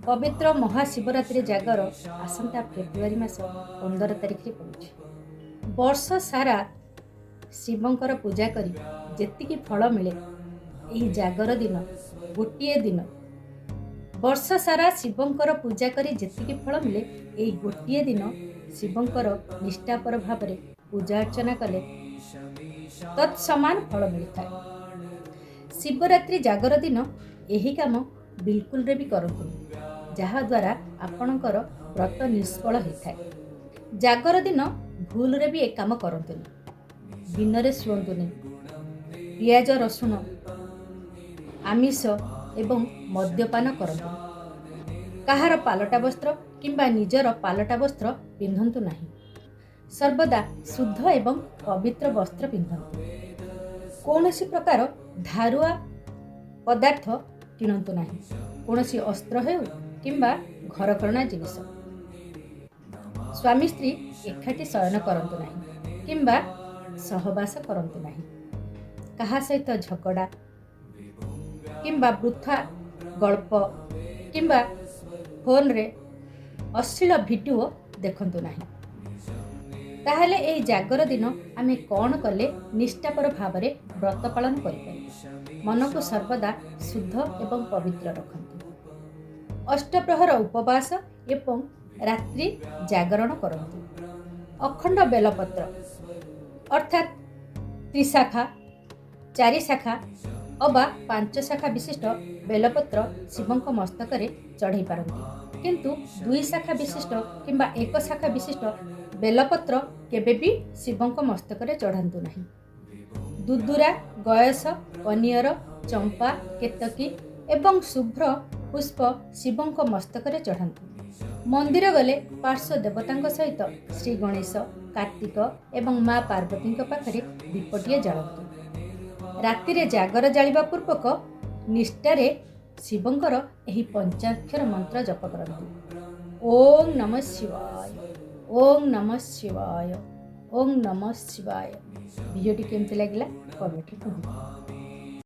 ପବିତ୍ର ମହାଶିବରାତ୍ରି ଜାଗର ଆସନ୍ତା ଫେବୃଆରୀ ମାସ 15 ତାରିଖରେ ପଡ଼ୁଛି। ବର୍ଷ ସାରା ଶିବଙ୍କର ପୂଜା କରି ଯେତିକି ଫଳ ମିଳେ, ଏହି ଜାଗର ଦିନ ଗୋଟିଏ ଦିନ, ବର୍ଷ ସାରା ଶିବଙ୍କର ପୂଜା କରି ଯେତିକି ଫଳ ମିଳେ, ଏଇ ଗୋଟିଏ ଦିନ ଶିବଙ୍କର ନିଷ୍ଠାପର ଭାବରେ ପୂଜା ଅର୍ଚ୍ଚନା କଲେ ତତ୍ ସମାନ ଫଳ ମିଳିଥାଏ। ଶିବରାତ୍ରି ଜାଗର ଦିନ ଏହି କାମ ବିଲକୁଲରେ ବି କରନ୍ତୁନି, ଯାହାଦ୍ୱାରା ଆପଣଙ୍କର ବ୍ରତ ନିଷ୍ଫଳ ହୋଇଥାଏ। ଜାଗର ଦିନ ଭୁଲରେ ବି ଏ କାମ କରନ୍ତୁନି। ଦିନରେ ଶୁଅନ୍ତୁନି। ପିଆଜ, ରସୁଣ, ଆମିଷ ଏବଂ ମଦ୍ୟପାନ କରନ୍ତୁନି। କାହାର ପାଲଟା ବସ୍ତ୍ର କିମ୍ବା ନିଜର ପାଲଟା ବସ୍ତ୍ର ପିନ୍ଧନ୍ତୁ ନାହିଁ। ସର୍ବଦା ଶୁଦ୍ଧ ଏବଂ ପବିତ୍ର ବସ୍ତ୍ର ପିନ୍ଧନ୍ତୁ। କୌଣସି ପ୍ରକାର ଧାରୁଆ ପଦାର୍ଥ କିଣନ୍ତୁ ନାହିଁ, କୌଣସି ଅସ୍ତ୍ର ହେଉ କିମ୍ବା ଘରକରଣା ଜିନିଷ। ସ୍ୱାମୀ ସ୍ତ୍ରୀ ଏକାଠି ଶୟନ କରନ୍ତୁ ନାହିଁ କିମ୍ବା ସହବାସ କରନ୍ତୁ ନାହିଁ। କାହା ସହିତ ଝଗଡ଼ା କିମ୍ବା ବୃଥା ଗଳ୍ପ କିମ୍ବା ଫୋନରେ ଅଶ୍ଳୀଳ ଭିଡ଼ିଓ ଦେଖନ୍ତୁ ନାହିଁ। ତାହେଲେ ଏହି ଜାଗର ଦିନ ଆମେ କ'ଣ କଲେ ନିଷ୍ଠାପର ଭାବରେ ବ୍ରତ ପାଳନ କରିପାରିବା? ମନକୁ ସର୍ବଦା ଶୁଦ୍ଧ ଏବଂ ପବିତ୍ର ରଖନ୍ତୁ। ଅଷ୍ଟପ୍ରହର ଉପବାସ ଏବଂ ରାତ୍ରି ଜାଗରଣ କରନ୍ତୁ। ଅଖଣ୍ଡ ବେଲପତ୍ର, ଅର୍ଥାତ୍ ତ୍ରିଶାଖା, ଚାରି ଶାଖା ଅବା ପାଞ୍ଚ ଶାଖା ବିଶିଷ୍ଟ ବେଲପତ୍ର ଶିବଙ୍କ ମସ୍ତକରେ ଚଢ଼େଇ ପାରନ୍ତି। କିନ୍ତୁ ଦୁଇ ଶାଖା ବିଶିଷ୍ଟ କିମ୍ବା ଏକ ଶାଖା ବିଶିଷ୍ଟ ବେଲପତ୍ର କେବେ ବି ଶିବଙ୍କ ମସ୍ତକରେ ଚଢ଼ାନ୍ତୁ ନାହିଁ। ଦୁଦୁରା, ଗୟସ, କନିଅର, ଚମ୍ପା, କେତକୀ ଏବଂ ଶୁଭ୍ର ପୁଷ୍ପ ଶିବଙ୍କ ମସ୍ତକରେ ଚଢ଼ାନ୍ତୁ। ମନ୍ଦିର ଗଲେ ପାର୍ଶ୍ୱ ଦେବତାଙ୍କ ସହିତ ଶ୍ରୀ ଗଣେଶ, କାର୍ତ୍ତିକ ଏବଂ ମା ପାର୍ବତୀଙ୍କ ପାଖରେ ଦୀପଟିଏ ଜାଳନ୍ତୁ। ରାତିରେ ଜାଗର ଜାଳିବା ପୂର୍ବକ ନିଷ୍ଠାରେ ଶିବଙ୍କର ଏହି ପଞ୍ଚାକ୍ଷର ମନ୍ତ୍ର ଜପ କରନ୍ତୁ। ଓಂ ନମ ଶିବାୟ, ଓಂ ନମ ଶିବାୟ, ଓಂ ନମ ଶିବାୟ। ଭିଡ଼ିଓଟି କେମିତି ଲାଗିଲା, କମେଣ୍ଟରେ କୁହନ୍ତୁ।